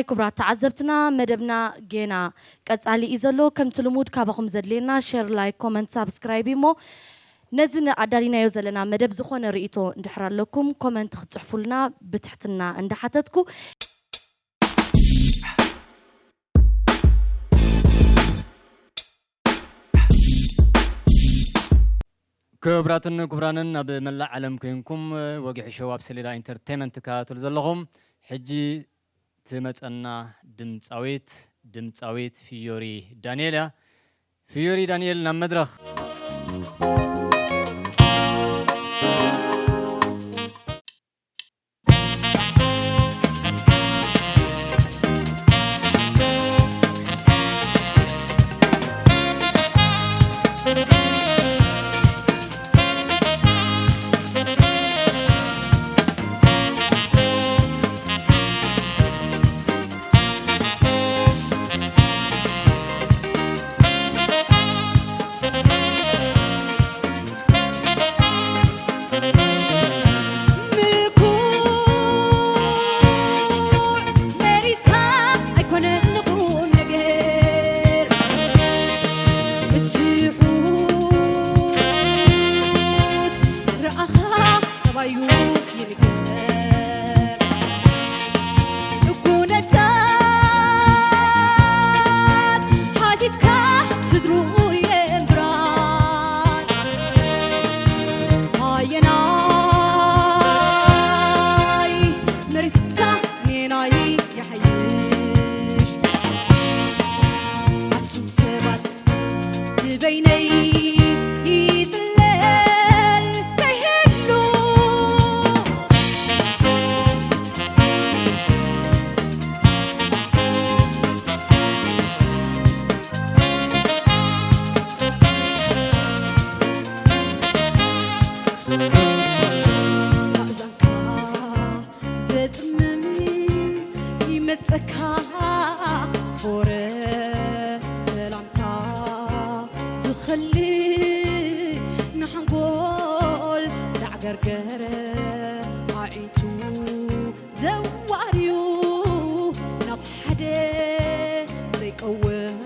ክቡራት ተዓዘብትና፣ መደብና ጌና ቀጻሊ እዩ ዘሎ። ከምቲ ልሙድ ካባኹም ዘድልየና ሸር፣ ላይክ፣ ኮመንት፣ ሳብስክራይብ እዩ እሞ፣ ነዚ ንኣዳሊናዮ ዘለና መደብ ዝኾነ ርእይቶ እንድሕር ኣለኩም፣ ኮመንት ክትጽሕፉልና ብትሕትና እንዳሓተትኩ። ክቡራትን ክቡራንን፣ ኣብ መላእ ዓለም ኮይንኩም ወግዒ ሾው ኣብ ሰሌዳ ኢንተርቴይመንት ትከታተሉ ዘለኹም፣ ሕጂ ትመጸና ድምጻዊት፣ ድምጻዊት ፍዮሪ ዳንኤል እያ። ፍዮሪ ዳንኤል፣ ናብ መድረኽ። ምልኩዕ መሪጽካ ኣይኮነን ንቑም ነገር፣ ብትሑት ረኣኻ ጠባዩ ይንገር። ኩነታት ሓቲትካ ስድርኡ የንብራ። ኣየናይ መሪጽካ ኔናይ ይሓይሽ? ኣቱም ሰባት ንበይነይ ይጽለል ከይህሉ። ኣእዛንካ ዘጽምም ይመጸካ ወረ ሰላምታ ዝኸልእ ንሓንጎል ዳዕገርገረ ኣዒንቱ ዘዋርዩ ናብ ሓደ ዘይቀውም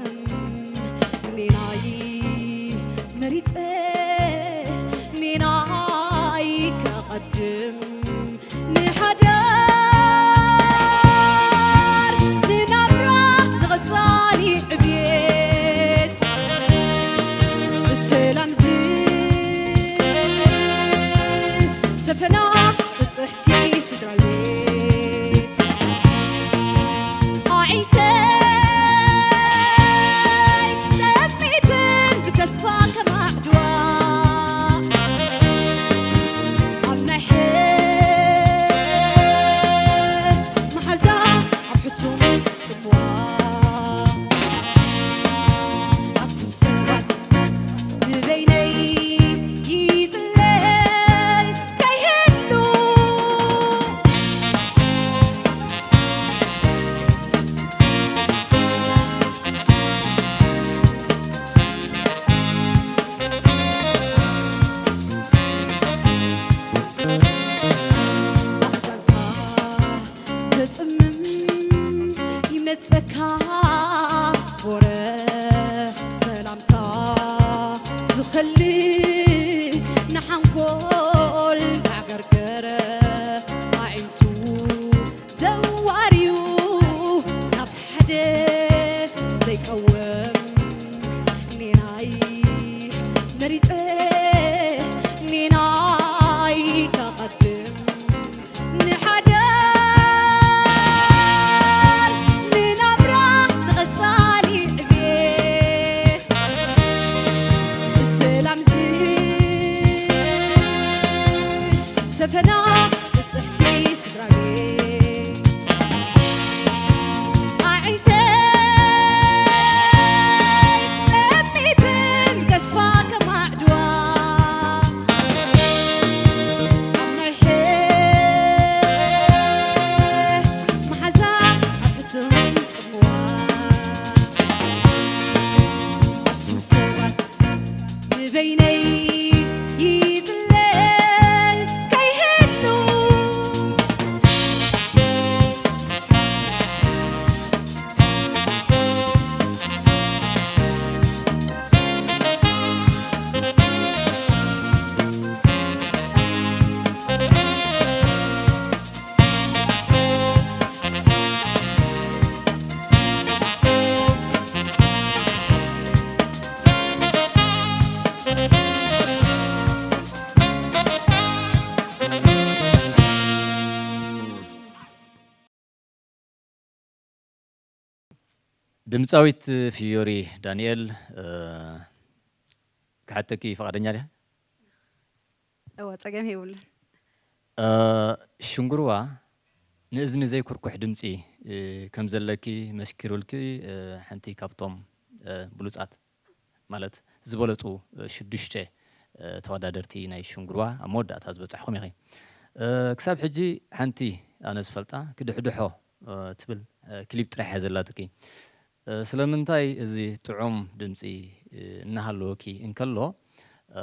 ኔናይ መሪጸ ኔናይ ከቐድም ንሓዳር ንናብራ ንቐጻሊ ዕብየት ብሰላም ዝሰፈና ጥጥሕቲ ስድራ ቤት ኣዒንተይ ጸሚትን ብተስፋ ከማዕድዋ ኣብ ናይ ሕልም መሓዛ ኣብ ሕቱም ጽምዋ ኣቱም ሰባት ንበይነይ ይጽለል ከይህሉ። ኣእዛንካ ዘጽምም ይመጸካ ወረ ሰላምታ ዝኸልእ ንሓንጎል ዳዕገርገረ ኣዒንቱ ዘዋርዩ ናብ ሓደ ዘይቀውም ኔናይ መሪጸ ኔናይ ከቐድም ንሓዳር ንናብራ ንቐጻሊ ዕቤት ብሰላም ዝሰፈና ጥጥሕቲ ስድራ ቤት ኣዒንተይ ጠሚተን ተስፋ ከማዕድዋ ኣብ ናይ ሕልም መሓዛ ኣብ ሕቱም ጽምዋ ኣቱም ሰባት ንበይነይ ይጽለል ከይህሉ። ድምፃዊት ፊዮሪ ዳንኤል፣ እ፣ ክሓተኪ ፈቓደኛ ዲኻ? እወ፣ ጸገም የብሉን። እ፣ ሽንጉርዋ ንእዝኒ ዘይኩርኩሕ ድምፂ፣ እ፣ ከም ዘለኪ መስኪሩልኪ፣ እ፣ ሓንቲ ካብቶም፣ እ፣ ብሉፃት ማለት ዝበለፁ፣ እ፣ ሽዱሽተ፣ እ፣ ተወዳደርቲ ናይ ሽንጉርዋ ኣብ መወዳእታ ዝበፃሕኹም ኢኺ። እ፣ ክሳብ ሕጂ ሓንቲ ኣነ ዝፈልጣ ክድሕድሖ፣ እ፣ ትብል፣ እ፣ ክሊፕ ጥራሕ እያ ዘላትኪ። እ፣ ስለምንታይ እዚ ጥዑም ድምፂ፣ እ፣ እናሃለወኪ እንከሎ፣ እ፣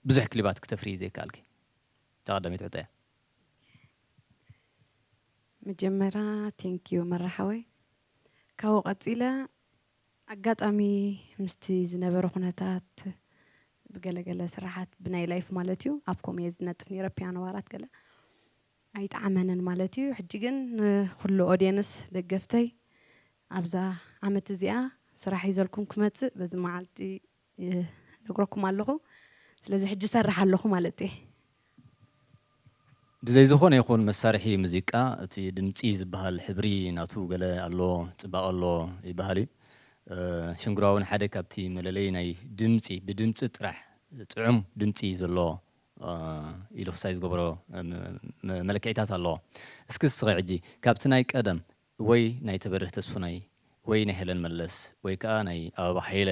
ብዙሕ ክሊባት ክተፍርዪ ዘይከኣልኪ? እታ ቀዳመይቲ ሕቶ እያ። መጀመርያ፣ ቴንኪዩ መራሓወይ። ካብኡ ቀጺለ፣ ኣጋጣሚ ምስቲ ዝነበረ ኩነታት ብገለገለ ስራሓት ብናይ ላይፍ ማለት እዩ፣ ኣብ ኮም እየ ዝነጥፍ ነይረ፣ ፒያኖ ባራት ገለ ኣይጠዓመንን ማለት እዩ። ሕጂ ግን ንኹሉ ኦድየንስ ደገፍተይ ኣብዛ ዓመት እዚኣ ስራሕ ሒዘልኩም ክመጽእ በዚ መዓልቲ ይነግረኩም ኣለኹ። ስለዚ ሕጂ እሰርሕ ኣለኹ ማለት እየ። ብዘይ ዝኾነ ይኹን መሳርሒ ሙዚቃ፣ እቲ ድምጺ ዝበሃል ሕብሪ ናቱ ገለ ኣሎ፣ ጽባቐ ኣሎ ይበሃል እዩ። እ፣ ሽንጉራ እውን ሓደ ካብቲ መለለዪ ናይ ድምጺ፣ ብድምጺ ጥራሕ ጥዑም ድምጺ ዘሎ፣ እ፣ ኢሉ ክሳይ ዝገብሮ፣ እ፣ መ-፣ መ-፣ መለክዒታት ኣለዎ። እስኪ እስኸ ሕጂ ካብቲ ናይ ቀደም ወይ ናይ ተበርህ ተስፉናይ ወይ ናይ ሄለን መለስ ወይ ከኣ ናይ ኣበባ ሃይለ፣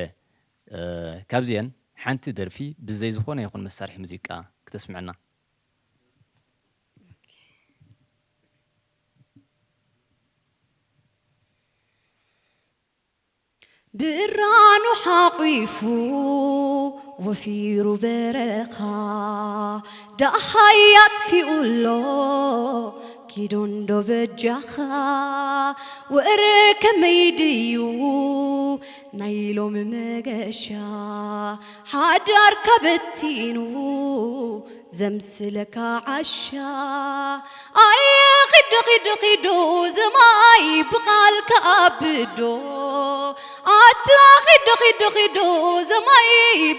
እ፣ ካብዚአን ሓንቲ ደርፊ ብዘይ ዝኾነ ይኹን መሳርሒ ሙዚቃ ክተስምዐና። ብእራኑ ሓቒፉ ወፊሩ በረኻ፣ ደሃይ ኣጥፊኡ ኣሎ ኪዱ እንዶ በጃኻ። ወረ ከመይ ድዩ ናይ ሎሚ መገሻ፣ ሓዳርካ በቲኑ ዘምስለካ ዓሻ። ኣየ ኺዶ ኺዶ ኺዶ ዘማይ ብቓልካ ኣብዶ፣ ኣታ ኺዶ ኺዶ ኺዶ ዘማይ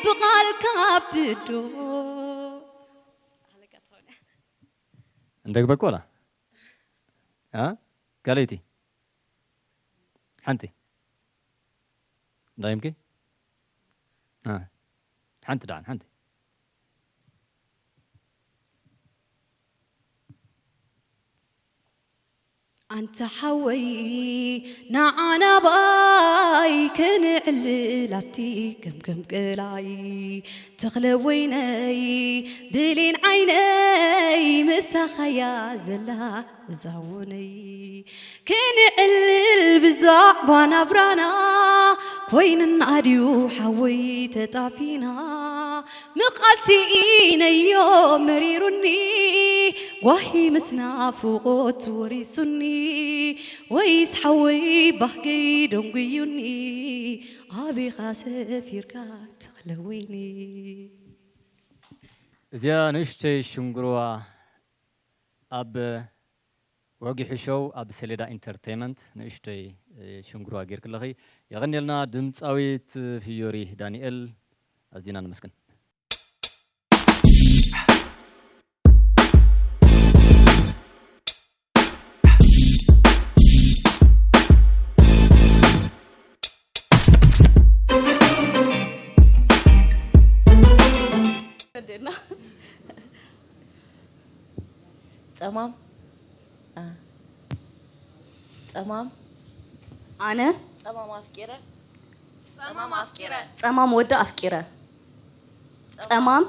ብቓልካ ኣብዶ። እንደግበክ ወላ? አ? ካልኣይቲ? ሓንቲ። ዳይምኪ? አ። ሓንቲ ደሓን፣ ሓንቲ። ኣንታ ሓወይ፣ ንዓ ናባይ ከነዕልል ኣብቲ ገምገም ቀላይ። ተኽለ ወይነይ፣ ብሌን ዓይነይ፣ ምሳኻያ ዘላ እዛ ውነይ። ክንዕልል ብዛዕባ ናብራና፣ ኮይንና ድዩ ሓወይ ተጣፊና። ምቓል ስኢነዮ መሪሩኒ፣ ጓሂ ምስ ናፍቖት ወሪሱኒ። ወይስ ሓወይ ባህገይ ደንጉዩኒ፣ ኣበይኻ ሰፊርካ ተኽለ ወይኒ። እዚኣ ንእሽተይ ሽንጉርዋ ኣብ ወጊሑ ሾው ኣብ ሰሌዳ ኢንተርቴይመንት ንእሽተይ፣ እ፣ ሽንጉርዋ ጌርክለኺ። የቐንየልና ድምፃዊት ፍዮሪ ዳንኤል፣ ኣዚና ነመስግን። ወደና። ጸማም። አ። ጸማም። ኣነ ጸማም ኣፍቂረ። ጸማም ኣፍቂረ። ጸማም ወዲ ኣፍቂረ። ጸማም።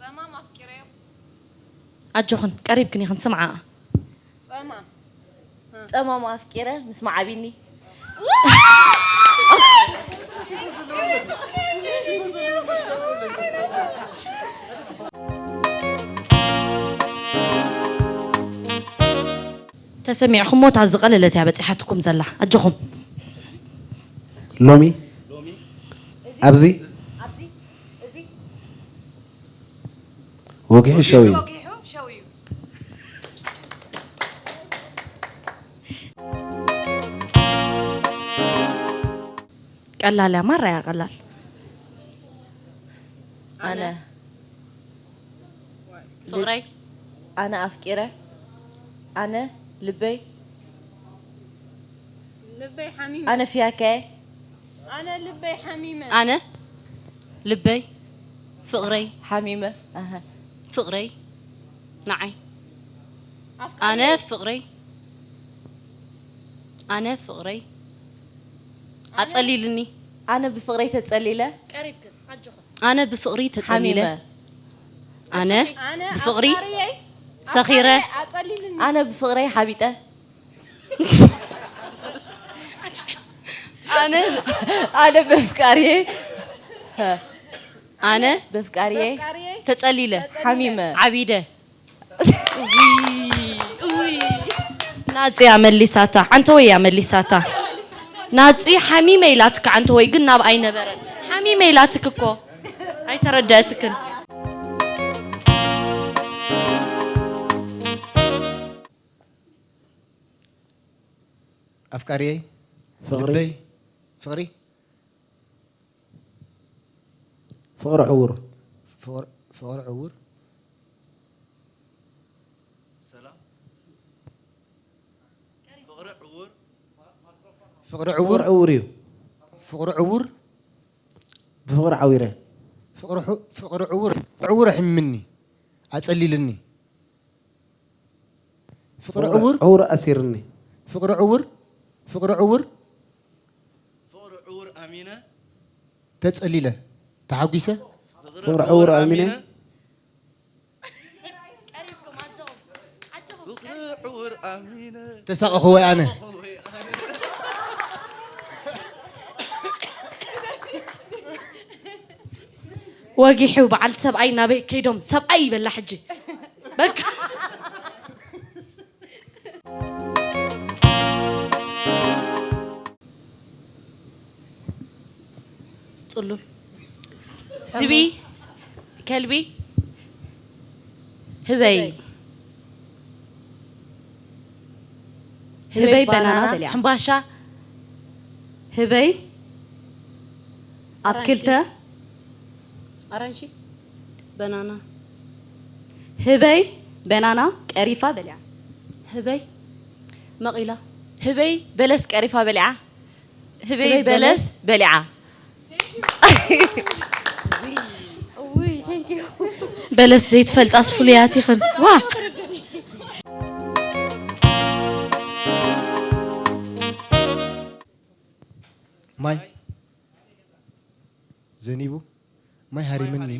ጸማም ኣፍቂረ። ኣጆኽን፣ ቀሪብክን ኢኽን፣ ስምዓኣ። ጸማም። ጸማም ኣፍቂረ ምስ መዓቢኒ። ተሰሚዕኹሞ፣ እታ ዝቐለለት እያ በጺሓትኩም ዘላ። ኣጆኹም። ሎሚ ኣብዚ ወጊሑ ሸው እዩ። ቀላል እያ፣ ማራ እያ ቀላል። ኣነ ፍቕረይ። ኣነ ኣፍቂረ። ኣነ ልበይ። ልበይ ሓሚመ። ኣነ ፍያከይ ኣነ ልበይ ሓሚመ። ኣነ ልበይ ፍቕረይ ሓሚመ ኣሀ። ፍቕረይ ንዓይ ኣነ ፍቕረይ ኣነ ፍቕረይ ኣጸሊልኒ ኣነ ብፍቕረይ ተጸሊለ ኣነ ብፍቕሪ ተጸሊለ ሓሚመ ኣነ ኣነ ብፍቕሪ ኣፍቃሪየይ ሰኺረ ኣጸሊልኒ። ኣነ ብፍቕረይ ሓቢጠ ኣነ ኣነ በፍቃሪየ ኣነ በፍቃሪየ ኣፍቃሪየይ ተጸሊለ ሓሚመ ዓቢደ ናጽያ መሊሳታ ዓንተወይ እያ መሊሳታ ናጺ ሓሚመ ኢላትካ ዓንተወይ ግን ናብ ኣይነበረን ሓሚመ ኢላትክ እኮ ኣይተረደእትክን ኣፍቃሪየይ ፍቕሪ ልበይ ፍቕሪ ፍቕሪ ዕውር ፍቕሪ ፍቕሪ ዕውር ፍቕሪ ዕውር ፍቕሪ ዕውር እዩ ፍቕሪ ዕውር ብፍቕሪ ዓዊረ ፍቕሪ ሑ- ፍቕሪ ዕውር ዕውር ኣሕምኒ ኣጸሊልኒ ፍቕሪ ዕውር ዕውር ኣሲርኒ ፍቕሪ ዕውር ፍቕሪ ዕውር ፍቕሪ ዕውር ኣሚነ ተጸሊለ ተሓጒሰ ፍቕሪ ዕውር ኣሚነ ፍቕሪ ዕውር ኣሚነ ተሳቐኹ ወይ ኣነ ወጊሑ በዓል ሰብኣይ ናበይ ከይዶም ሰብኣይ ይበላ ሕጂ በቃ ጽሉል ዝቢ ከልቢ ህበይ ህበይ በናና በሊዓ ሕምባሻ ህበይ ኣብ ክልተ ኣራንሺ በናና ህበይ በናና ቀሪፋ በሊዓ ህበይ መቒላ ህበይ በለስ ቀሪፋ በሊዓ ህበይ ህበይ በለስ በሊዓ በለስ ዘይትፈልጣስ ፍሉያት ይኽን ዋ ማይ ዘኒቡ ማይ ሃሪምኒ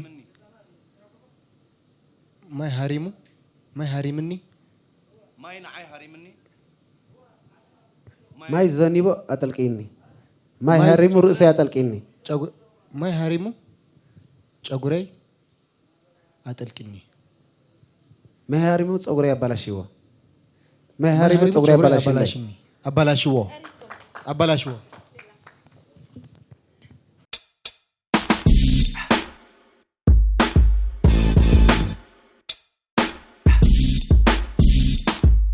ማይ ሃሪሙ ማይ ሃሪምኒ ማይ ንዓይ ሃሪምኒ ማይ ዘኒቡ ኣጠልቅይኒ ማይ ማይ- ሃሪሙ ርእሰይ ኣጠልቅይኒ ጨጉ- ማይ ሃሪሙ ጨጉረይ ኣጠልቅኒ ማይ ሃሪሙ ፀጉረይ ኣባላሽዎ ማይ ሃሪሙ ፀጉረይ ኣባላሽኒ ኣባላሽዎ ኣባላሽዎ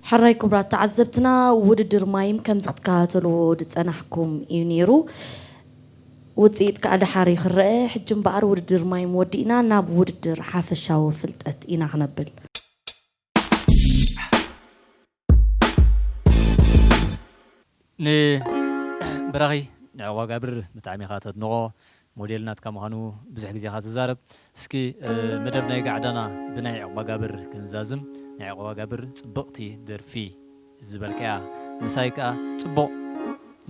ሕራይ ክቡራት ተዓዘብትና ውድድር ማይም ከምዚ ክትከታተልዎ ዝፀናሕኩም እዩ ነይሩ ውፅኢት ከዓ ደሓር እዩ ክረአ ሕጂ እምበኣር ውድድር ማይም ወዲእና ናብ ውድድር ሓፈሻዊ ፍልጠት ኢና ክነብል ንበራኺ ንዕቑባጋብር ብጣዕሚ ኢኻ ተድንቖ ሞዴል ናትካ ምዃኑ ብዙሕ ግዜ ኢኻ ትዛረብ እስኪ መደብ ናይ ጋዕዳና ብናይ ዕቑባጋብር ክንዛዝም ናይ ዕቑባጋብር ጽብቕቲ ደርፊ ዝበልካያ ምሳይ ከኣ ጽቡቕ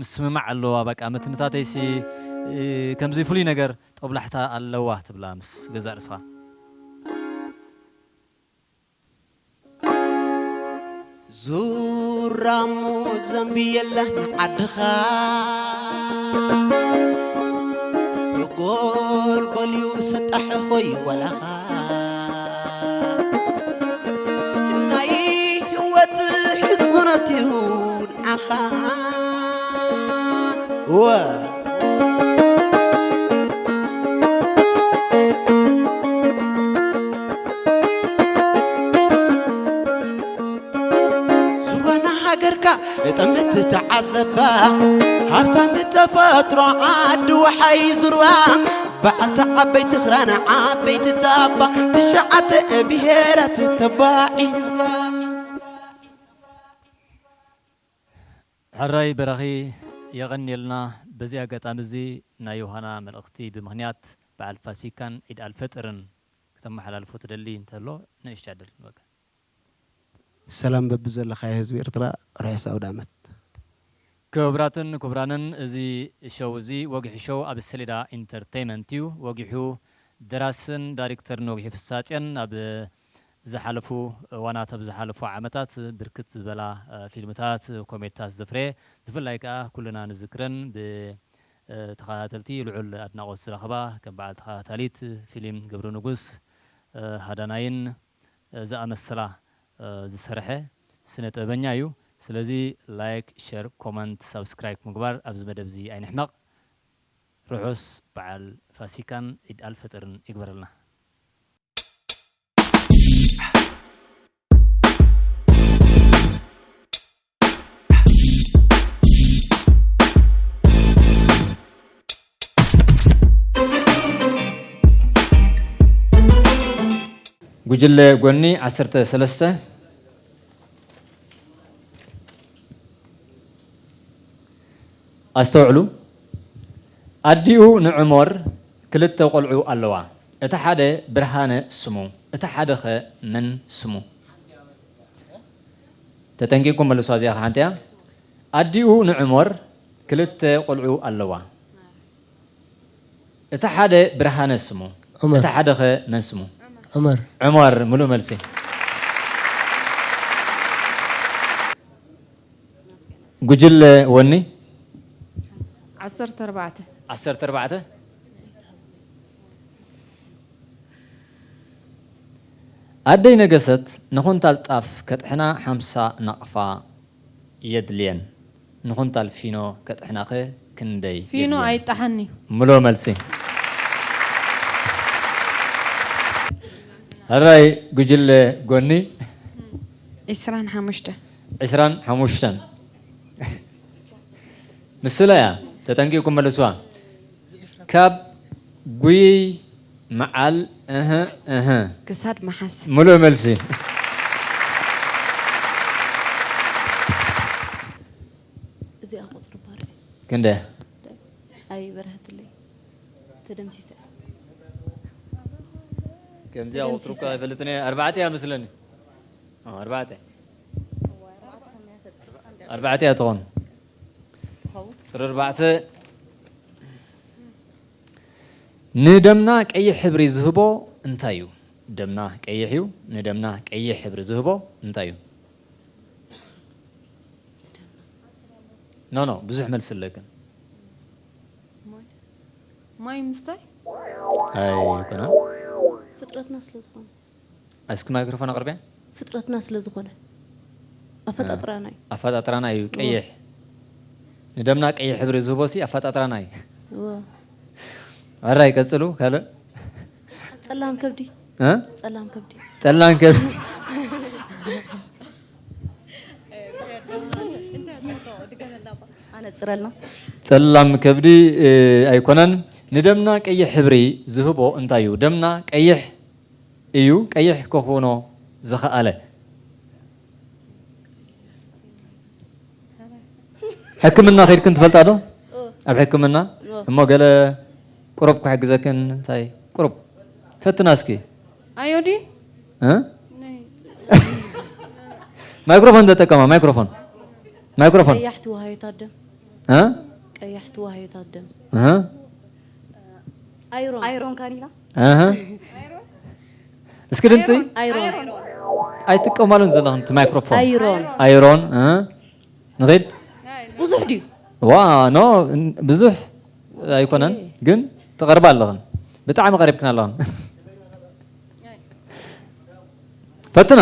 ምስምማዕ ኣለዋ በቃ መትንታተይሲ ከምዚ ፍሉይ ነገር ጦብላሕታ ኣለዋ ትብላ ምስ ገዛእ ርስኻ ዙራሙ ዘንብየላ ንዓድኻ ጎልጎልዩ ሰጣሕ ሆይ ወላኻ ናይ ህይወት ሕጽኖት እዩ ንዓኻ ወ ዙርባና ሃገርካ እጥምት ተዓዘባ ሃብታም ብተፈጥሮ ዓዲ ወሓይ ዙርባ በዓልቲ ዓበይቲ ክራን ዓበይቲ ታባ ትሽዓተ ብሄራት ተባዒ ህዝባ ሕራይ በራኺ የቐንየልና። በዚ ኣጋጣሚ እዚ ናይ ዮሃና መልእኽቲ ብምኽንያት በዓል ፋሲካን ዒድ ኣልፈጥርን ከተመሓላልፎ ትደሊ እንተሎ ንእሽቶ ዕድል ንወካ። ሰላም በብዘለኻዮ ህዝቢ ኤርትራ፣ ርሑስ ኣውደ ዓመት። ክቡራትን ክቡራንን፣ እዚ ሾው እዚ ወጊሑ ሾው ኣብ ሰሌዳ ኢንተርቴይመንት እዩ። ወጊሑ ደራስን ዳይሬክተርን ወጊሑ ፍሳጼን ኣብ ዝሓለፉ እዋናት፣ ኣብ ዝሓለፉ ዓመታት ብርክት ዝበላ፣ እ፣ ፊልምታት፣ ኮሜድታት ዘፍረየ፣ ብፍላይ ከኣ ኩልና ንዝክረን ብ፣ እ፣ ተኸታተልቲ ልዑል ኣድናቖት ዝረኸባ ከም በዓል ተኸታታሊት ፊልም ገብሩ ንጉስ፣ እ፣ ሃዳናይን፣ እ፣ ዝኣመሰላ፣ እ፣ ዝሰርሐ ስነ ጥበበኛ እዩ። ስለዚ ላይክ፣ ሸር፣ ኮመንት፣ ሳብስክራይብ ምግባር ኣብዚ መደብ እዚ ኣይንሕመቕ። ርሑስ በዓል ፋሲካን ዒድ ኣልፈጥርን ይግበረልና። ጉጅለ ጎኒ ዓሰርተ ሰለስተ። ኣስተውዕሉ። ኣዲኡ ንዑሞር ክልተ ቆልዑ ኣለዋ። እቲ ሓደ ብርሃነ ስሙ፣ እቲ ሓደኸ መን ስሙ? ተጠንቂቕኩም መልሷ፣ እዚኣ ኸ ሓንቲ እያ። ኣዲኡ ንዑሞር ክልተ ቆልዑ ኣለዋ። እቲ ሓደ ብርሃነ ስሙ፣ ዑመር። እቲ ሓደኸ መን ስሙ? ዑመር። ዑመር፣ ምሉእ መልሲ። ጉጅለ ወኒ። ዓሰርተ ኣርባዕተ። ዓሰርተ ኣርባዕተ። ኣደይ ነገሰት ንኹንታል ጣፍ ከጥሕና ሓምሳ ናቕፋ የድልየን። ንኹንታል ፊኖ ከጥሕናኸ ክንደይ ፊኖ የድልየን? ኣይጠሓን እዩ። ምሎ መልሲ። ሕራይ ጉጅለ ጎኒ። ዕስራን ሓሙሽተ። ዕስራን ሓሙሽተን። ምስላ እያ። ተጠንቂቕኩም መልስዋ። ካብ ጉይይ መዓል፣ እህ፣ እህ። ክሳድ መሓስ። ምሉእ መልሲ። እዚኣ ቁጽሪ ባር። ክንደይ? ኣይበርሀትለይ። ተደምሲሰ። ከምዚኣ ቁጽሪ እኳ ተደምሲሰ። ኣይፈልጥን እየ። ኣርባዕተ እያ መስለኒ። ኦ፣ ኣርባዕተ። ኣርባዕተ እያ ትኾን። ትኸውን። ቁጽሪ ኣርባዕተ። ንደምና ቀይሕ ሕብሪ ዝህቦ እንታይ እዩ? ደምና ቀይሕ እዩ። ንደምና ቀይሕ ሕብሪ ዝህቦ እንታይ እዩ? ኖ፣ ኖ፣ ብዙሕ መልሲ ኣለክን። ማይ። ማይ ምስታይ? ኣይኮነን። ፍጥረትና ስለ ዝኾነ። እስኪ ማይክሮፎን ኣቕርብያ። ፍጥረትና ስለ ዝኾነ። ኣፈጣጥራና እዩ። ኣፈጣጥራና እዩ እወ። ቀይሕ። ንደምና ቀይሕ ሕብሪ ዝህቦ ሲ ኣፈጣጥራና እዩ። እወ። ኣራይ ቀጽሉ፣ ካልእ? ጸላም ከብዲ። እ? ጸላም ከብዲ። ጸላም ከብዲ። ኣነጽረልና። ጸላም ከብዲ፣ እ፣ ኣይኮነን። ንደምና ቀይሕ ሕብሪ ዝህቦ እንታይ እዩ? ደምና ቀይሕ እዩ፣ ቀይሕ ከኾኖ ዝኸኣለ። ሕክምና ከይድክን ትፈልጣ ዶ? እ። ኣብ ሕክምና? እ። እሞ ገለ ቁሩብ ክሕግዘክን እንታይ? ቁሩብ። ፈትና እስኪ። ኣዮዲን? እ? ናይ ማይክሮፎን ተጠቀማ፣ ማይክሮፎን። ማይክሮፎን። ቀያሕቲ ዋህዮታት ደም። እ? ቀያሕቲ ዋህዮታት ደም። እ? ኣይሮን። ኣይሮን ካኒላ። ኣሃ። እስኪ ድምፂ? ኣይሮን። ኣይትጥቀማሉን ዘለኽን እቲ ማይክሮፎን። ኣይሮን። ኣይሮን፣ እ? ንኺድ? ብዙሕ ድዩ? ዋ፣ ኖ፣ ን-፣ ብዙሕ ኣይኮነን፣ ኦኬ። ግን ትቐርባ ኣለኽን። ብጣዕሚ ቀሪብክን ኣለኽን። ፈትና።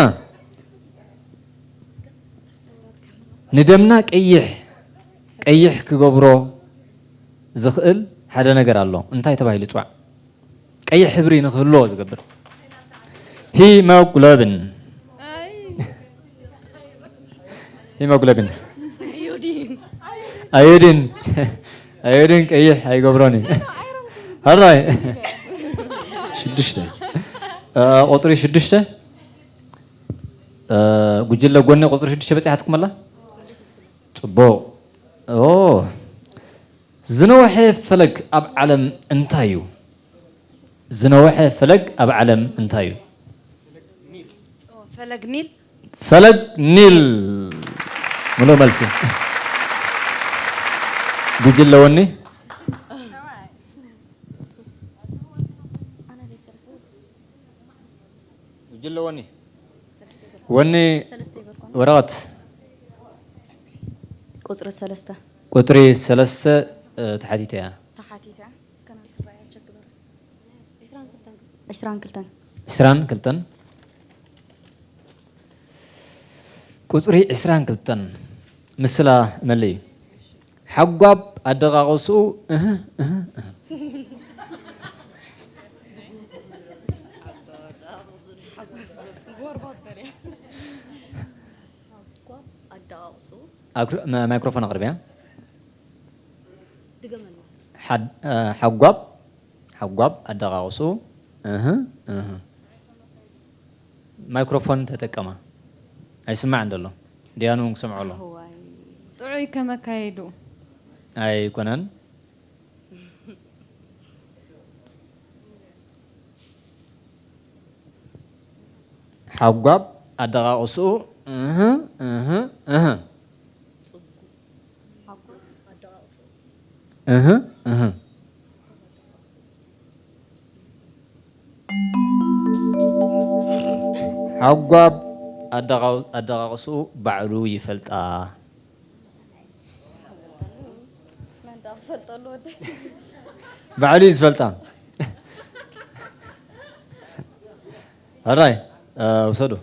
ንደምና ቀይሕ፣ ቀይሕ ክገብሮ ዝኽእል ሓደ ነገር ኣሎ። እንታይ ተባሂሉ ይጽዋዕ? ቀይሕ ሕብሪ ንክህልዎ ዝገብር። ሂሞግሎቢን። ኣይ። ሂሞግሎቢን። ኣዮዲን። ኣዮዲን። ኣዮዲን ቀይሕ ኣይገብሮን እዩ። ሕራይ። ሽዱሽተ። እ፣ ቁጽሪ ሽዱሽተ። እ፣ ጉጅለ ጎኒ ቁጽሪ ሽዱሽተ በጺሓትኩም ኣላ? ጽቡቕ። ኦ፣ ዝነውሐ ፈለግ ኣብ ዓለም እንታይ እዩ? ዝነውሐ ፈለግ ኣብ ዓለም እንታይ እዩ? ፈለግ ኒል። ፈለግ ኒል። ምሉእ መልሲ። ጉጅለ ወኒ። ጉጅለ ወኒ። ወኒ ወረቐት ቁፅሪ ሰለስተ። ቁፅሪ ሰለስተ ተሓቲተ እያ። ተሓቲተ። እስከ ናይ ስራያ ቸክ ግበር። ዒስራን ክልተን። ዒስራን ክልተን። ቁፅሪ ዒስራን ክልተን ምስላ መለዩ። ሓጓብ ኣደቓቕስኡ እህ እህ እህ። ኣደቓቕሱ። ኣክሮ- ማ- ማይክሮፎን ኣቕርብያ። ድገመሉ። ሓድ- እ፣ ሓጓብ ሓጓብ ኣደቓቕሱ እህ እህ። ማይክሮፎን ተጠቀማ። ኣይስማዕን ዘሎ። ድያኑ እውን ክሰምዖ ኣሎ። ዋይ። ጥዑይ ከመካየዱ። ኣይኮነን። ሓጓብ ኣደቓቕስኡ እህ እህ እህ። እህ እህ። ሓጓብ ኣደቓ- ኣደቓቕስኡ ባዕሉ ይፈልጣ። መን ዳ ክፈልጠሉ ወደይ። ባዕሉ እዩ ዝፈልጣ። ሕራይ እ፣ ውሰዱ።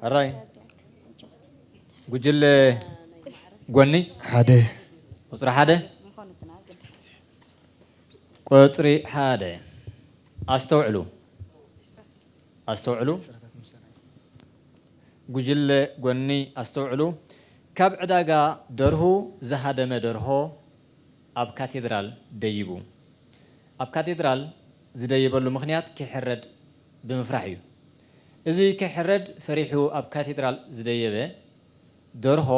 ሕራይ ጉጅለ ጎኒ ሓደ ቁፅሪ ሓደ። ቁፅሪ ሓደ። ኣስተውዕሉ፣ ኣስተውዕሉ። ጉጅለ ጎኒ ኣስተውዕሉ። ካብ ዕዳጋ ደርሁ ዝሃደመ ደርሆ ኣብ ካቴድራል ደይቡ። ኣብ ካቴድራል ዝደየበሉ ምኽንያት ክሕረድ ብምፍራሕ እዩ። እዚ ክሕረድ ፈሪሑ ኣብ ካቴድራል ዝደየበ ደርሆ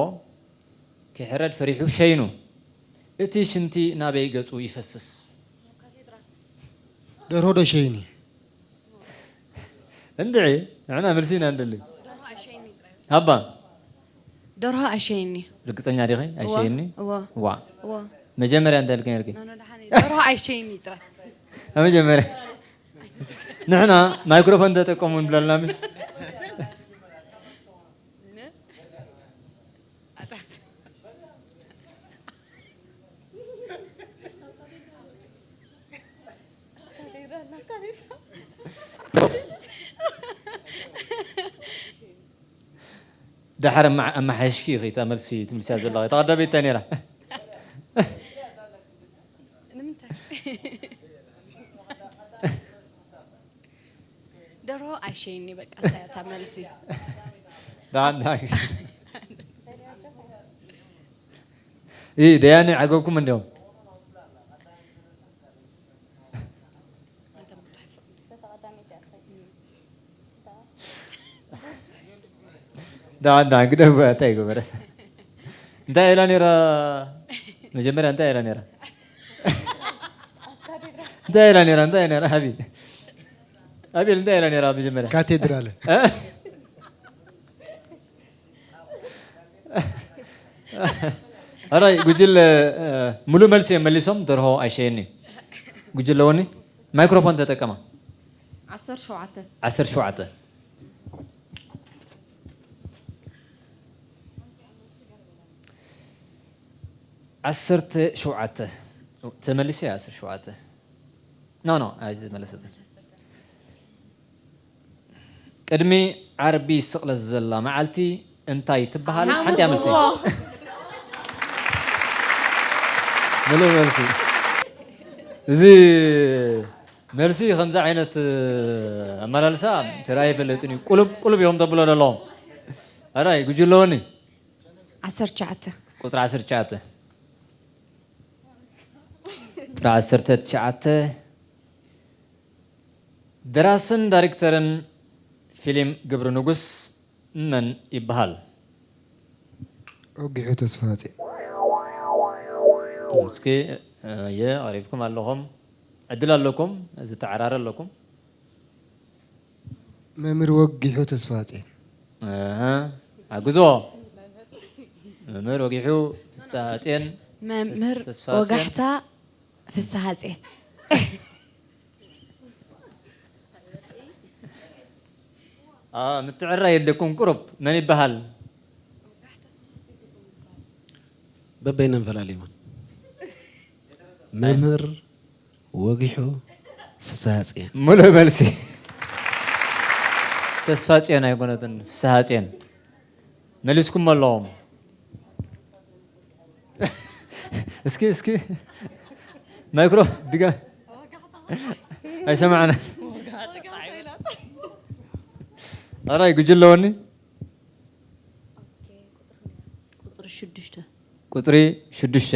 ክሕረድ ፈሪሑ ሸይኑ። እቲ ሽንቲ ናበይ ገጹ ይፈስስ? ደርሆ ዶ ሸይኒ? እንድዒ ንሕና መልሲ ኢና እንደሊ። ሃባ ደርሆ ኣይሸይኒ። ርግጸኛ ዲኺ? ኣይሸይኒ? እወ። ዋ እወ። መጀመርያ እንታይ ኢልኪ ነርኪ? ኖ፣ ኖ፣ ደሓን እዩ። ደርሆ ኣይሸይኒ ጥራይ። ኣብ መጀመርያ ንሕና ማይክሮፎን ተጠቀሙ ንብለልና ምሽ? ደሓር ኣማ- ኣመሓይሽኪ ኢኺ እታ መልሲ ትምልስያ ዘለኺ። እታ ቀዳመይቲ እንታይ ነይራ? ንምንታይ? ደርሆ ኣይሸይኒ በቃ፣ እሳ እያ እታ መልሲ። ደሓን ደሓን። እ፣ ደያኑ ይዓገብኩም እንዲዮም። ደሓን ደሓን ግደፉ፣ እንታይ ይገበረ? እንታይ ኢላ ነይራ? መጀመርያ እንታይ ኢላ ነይራ? እንታይ ኢላ ነይራ? እንታይ ነይራ? ሓቢ ኣቤል እንታይ ኢላ ነይራ መጀመርያ? ካቴድራል እ? ሕራይ ጉጅለ እ፣ ሙሉእ መልሲ እዮም መሊሶም። ደርሆ ኣይሸየኒ። ጉጅለ ወኒ ማይክሮፎን ተጠቀማ። ዓሰርተ ሸውዓተ። ዓሰርተ ሸውዓተ። ዓሰርተ ሸውዓተ ተመሊሱ እዩ። ዓሰርተ ሸውዓተ ኖ ኖ ኣይተመለሰትን። ቅድሚ ዓርቢ ስቕለት ዘላ መዓልቲ እንታይ ትበሃል? ሓንቲ እያ መልሲ። ምሉእ መልሲ። እዚ መልሲ ከምዚ ዓይነት ኣመላልሳ ተራእየ ኣይፈልጥን እዩ። ቁልብ ቁልብ እዮም ተብሎ ዘለዎም። ኣራይ ጉጅለወኒ ዓሰርተ ትሽዓተ። ቁፅሪ ዓሰርተ ትሽዓተ። ቁፅሪ ዓሰርተ ትሽዓተ። ደራስን ዳይሬክተርን ፊልም ግብሪ ንጉስ መን ይበሃል? ወጊሑ ተስፋ ሃፀይ። እስኪ እየ፣ ቀሪብኩም ኣለኹም። ዕድል ኣለኩም፣ ዝተዓራረ ኣለኩም። መምህር ወጊሑ ተስፋ ሃፀይ። እህ፣ ኣግዞ። መምህር ወጊሑ ተስፋ ሃፀይን መምህር ተስፋ ሃፀይን። ወጋሕታ ፍስሃ ሃፀይ። ምትዕራይ የለኩም። ቁሩብ መን ይበሃል? በበይነን ፈላሊወን። መምህር ወጊሑ ፍስሃ ጽዮን። ሙሉእ መልሲ። ተስፋ ጽዮን ኣይኮነትን፣ ፍስሃ ጽዮን። መሊስኩም ኣለኹም። እስኪ እስኪ ማይክሮ ድጋ ኣይሰማዕና። ኣራይ ጉጅለ ወኒ ቁፅሪ ሽዱሽተ ቁፅሪ ሽዱሽተ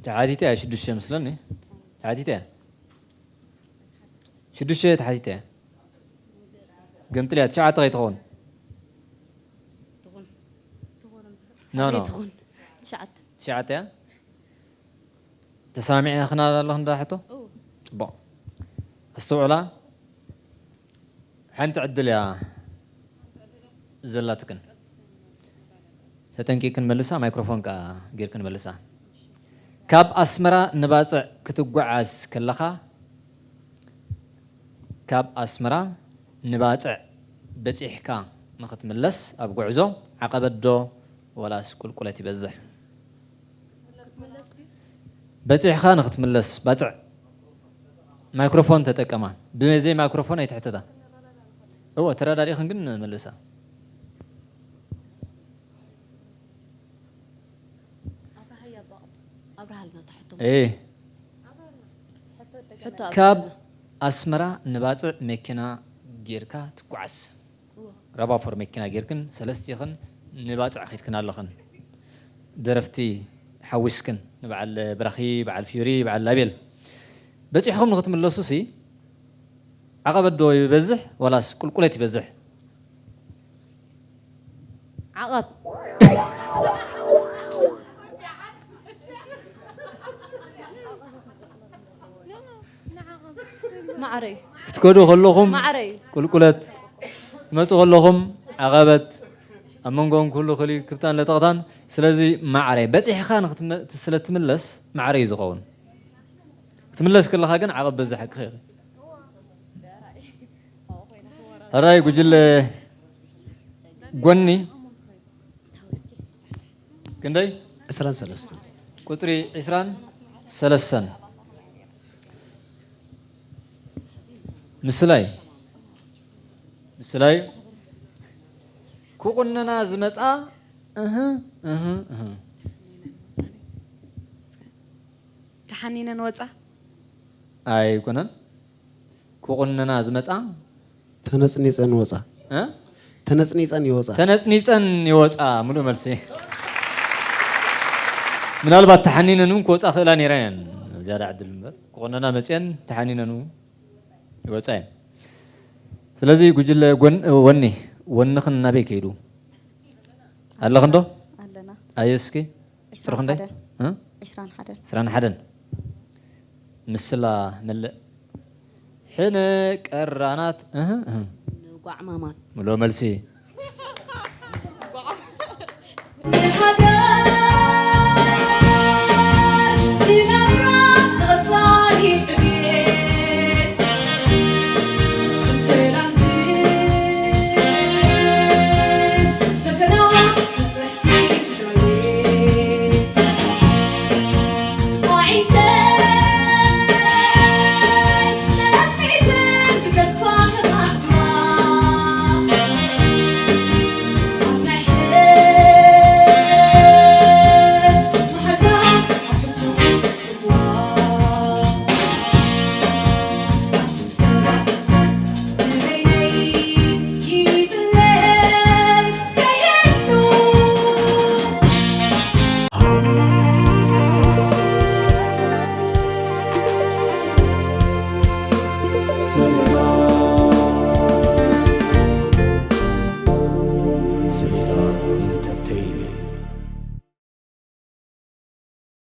ተሓቲተ እያ። ሽዱሽተ መስለኒ ተሓቲተ እያ። ሽዱሽተ ተሓቲተ እያ። ገምጥልያ ትሽዓተ ከይትኸውን። ኖ ኖ ትኹን ትሽዓተ ትሽዓተ እያ። ተሰማሚዕና ክና ኣለኹ እንዳ ሕቶ ጽቡቕ ኣስተውዕላ። ሓንቲ ዕድል እያ ዘላትክን። ተጠንቂቅክን መልሳ፣ ማይክሮፎን ከኣ ጌርክን መልሳ። ካብ ኣስመራ ንባጽዕ ክትጓዓዝ ከለኻ፣ ካብ ኣስመራ ንባጽዕ በጺሕካ ንኽትምለስ ኣብ ጉዕዞ ዓቐበት ዶ ወላስ ቁልቁለት ይበዝሕ? በጺሕኻ ንኽትምለስ ባጽዕ ማይክሮፎን ተጠቀማ። ብዘይ ማይክሮፎን ኣይትሕተታ። እወ ተረዳዲእኽን ግን መልሳ። ኣብርሃልና እታ ሕቶ እይ ሕቶ ካብ ኣብርሃልና። ኣስመራ ንባጽዕ መኪና ጌርካ ትጓዓዝ። ራባፎር መኪና ጌርክን ሰለስቲኽን ንባጽዕ ኸይድክን ኣለኽን። ደረፍቲ ሓዊስክን ንበዓል ብራኺ፣ በዓል ፊዮሪ፣ በዓል ላቤል በጺሕኹም ንኽትምለሱ ሲ ዓቐበት ዶ ይበዝሕ ዋላስ ቁልቁለት ይበዝሕ? ዓቐብ ማዕረይ ክትከዱ ከለኹም ማዕረይ ቁልቁለት፣ ክትመፁ ከለኹም ዓቐበት፣ ኣብ መንጎም ኩሉ ክሊ ክብታን ለጠቕታን። ስለዚ ማዕረ በፂሕኻ ንክትመ- ስለ ትምለስ ማዕረ እዩ ዝኸውን። ክትምለስ ከለኻ ግን ዓቐብ በዝሕ ሓቂ ኸይኸ ሕራይ ጉጅለ ጎኒ ክንደይ? ዕስራን ሰለስተን ቁፅሪ ዕስራን ሰለስተን ምስላይ ምስላይ ክቑነና ዝመፃ እህ እህ እህ ተሓኒነን ወፃ ኣይኮነን ክቑነና ዝመፃ ተነፅኒፀን ወፃ እ? ተነፅኒፀን ይወፃ ተነፅኒፀን ይወፃ። ሙሉእ መልሲ። ምናልባት ተሓኒነን እውን ክወፃ ክእላ ነይረን እየን። ዝያዳ ዕድል እምበር ክቑነና መፅአን ተሓኒነን እውን ይወፃ እየን። ስለዚ ጉጅለ ጎን- ወኒ ወንኽን ናበይ ከይዱ ኣለኽንዶ? ኣለና ኣየ እስኪ ጥርኽ እንዳይ ሓደ እ? ዕስራን ሓደን ዕስራን ሓደን ምስላ መልእ ሕነ ቀራናት እህ እህ ንጓዕማማት ምሎ መልሲ